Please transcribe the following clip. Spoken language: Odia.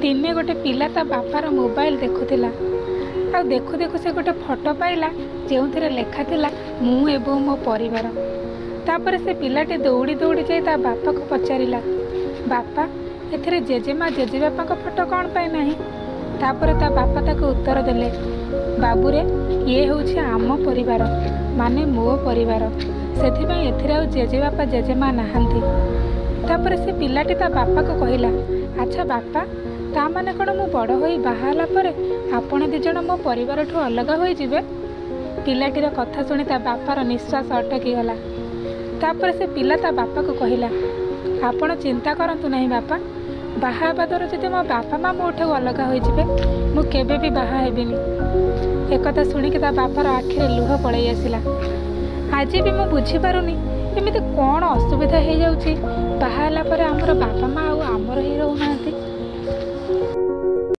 ଦିନେ ଗୋଟେ ପିଲା ତା ବାପାର ମୋବାଇଲ ଦେଖୁଥିଲା, ଆଉ ଦେଖୁ ଦେଖୁ ସେ ଗୋଟେ ଫଟୋ ପାଇଲା ଯେଉଁଥିରେ ଲେଖା ଥିଲା ମୁଁ ଏବଂ ମୋ ପରିବାର। ତାପରେ ସେ ପିଲାଟି ଦୌଡ଼ି ଦୌଡ଼ି ଯାଇ ତା ବାପାକୁ ପଚାରିଲା, ବାପା ଏଥିରେ ଜେଜେମା ଜେଜେବାପାଙ୍କ ଫଟୋ କ'ଣ ପାଇଁ ନାହିଁ? ତାପରେ ତା ବାପା ତାକୁ ଉତ୍ତର ଦେଲେ, ବାବୁରେ ଇଏ ହେଉଛି ଆମ ପରିବାର, ମାନେ ମୋ ପରିବାର, ସେଥିପାଇଁ ଏଥିରେ ଆଉ ଜେଜେବାପା ଜେଜେମା ନାହାନ୍ତି। ତାପରେ ସେ ପିଲାଟି ତା ବାପାକୁ କହିଲା, ଆଚ୍ଛା ବାପା, ତା ମାନେ କ'ଣ ମୁଁ ବଡ଼ ହୋଇ ବାହା ହେଲା ପରେ ଆପଣ ଦୁଇ ଜଣ ମୋ ପରିବାରଠୁ ଅଲଗା ହୋଇଯିବେ? ପିଲାଟିର କଥା ଶୁଣି ତା ବାପାର ନିଶ୍ୱାସ ଅଟକିଗଲା। ତାପରେ ସେ ପିଲା ତା ବାପାକୁ କହିଲା, ଆପଣ ଚିନ୍ତା କରନ୍ତୁ ନାହିଁ ବାପା, ବାହା ହେବା ଦ୍ୱାରା ଯଦି ମୋ ବାପା ମା ମୋଠାରୁ ଅଲଗା ହୋଇଯିବେ ମୁଁ କେବେ ବି ବାହା ହେବିନି। ଏକଥା ଶୁଣିକି ତା ବାପାର ଆଖିରେ ଲୁହ ପଳେଇ ଆସିଲା। ଆଜି ବି ମୁଁ ବୁଝିପାରୁନି ଏମିତି କ'ଣ ଅସୁବିଧା ହେଇଯାଉଛି, ବାହା ହେଲା ପରେ ଆମର ବାପା ମା ଆଉ ଆମର